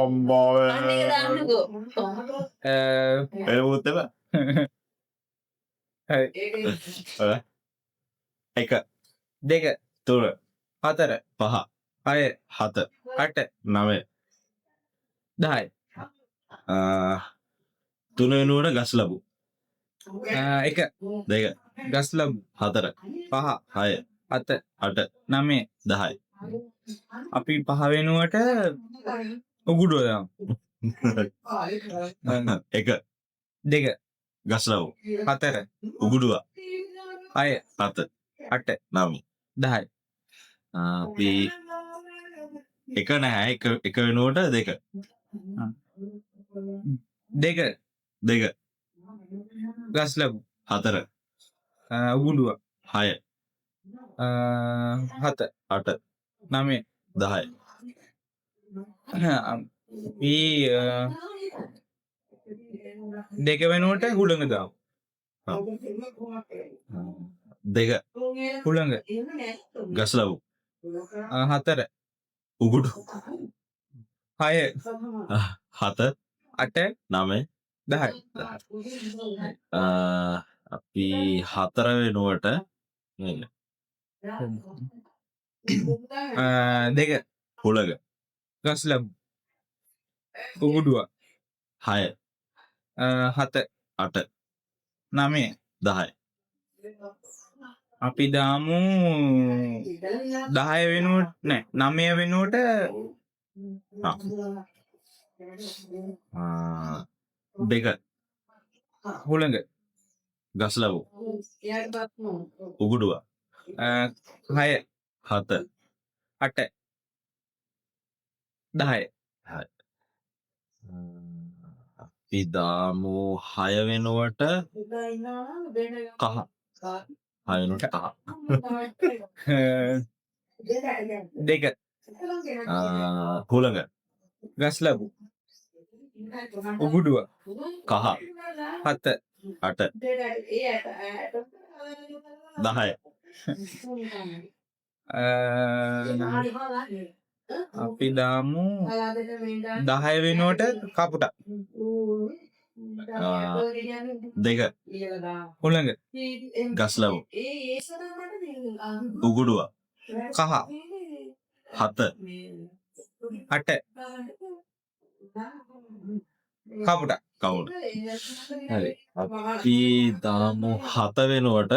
අම්මා. අන්න එක දාන්නකෝ. වෙන මොකුත් එපා. හරි. ඔය. 1 2 3 4 5 6 7 8 9 10. 3 වෙනුවට ගස් ලැබු. 1 2 ගස් ලැබු. 4 5 6 7 8 9 10. අපි 5 වෙනුවට උගුඩුව දාමු. 1 2 ගස් ලැබු. 4 උගුඩුව. 6 7 8 9. 10. අපි 1 නැහැ, 1 වෙනුවට 2. 2 2 ගස් ලැබු. 4 උගුඩුව. 6 7 8 9. 10. අපි 2 වෙනුවට හුළඟ දාමු. 2 හුළඟ. ගස් ලැබු. 4 උගුඩු. 6 7 8 9 10. අපි 4 වෙනුවට නේද? 2 හුළඟ. ගස් ලැබු. උගුඩුව. 6 7 8 9. 10. අපි දාමු 10 වෙනුවට නෑ, 9 වෙනුවට 2 හුළඟ. ගස් ලැබු. උගුඩුව. 6 7 8 10. අපි දාමු 6 වෙනුවට කහ. 6 වෙනුවට කහ. 2 හුළඟ. ගස් ලැබු. උගුඩුව. කහ. 7 8 10. අපි දාමු 10 වෙනුවට කපුටා. 2 හුළඟ. ගස් ලැබු. උගුඩුව. කහ. 7 8 කපුටා. කවුද? හරි. අපි දාමු 7 වෙනුවට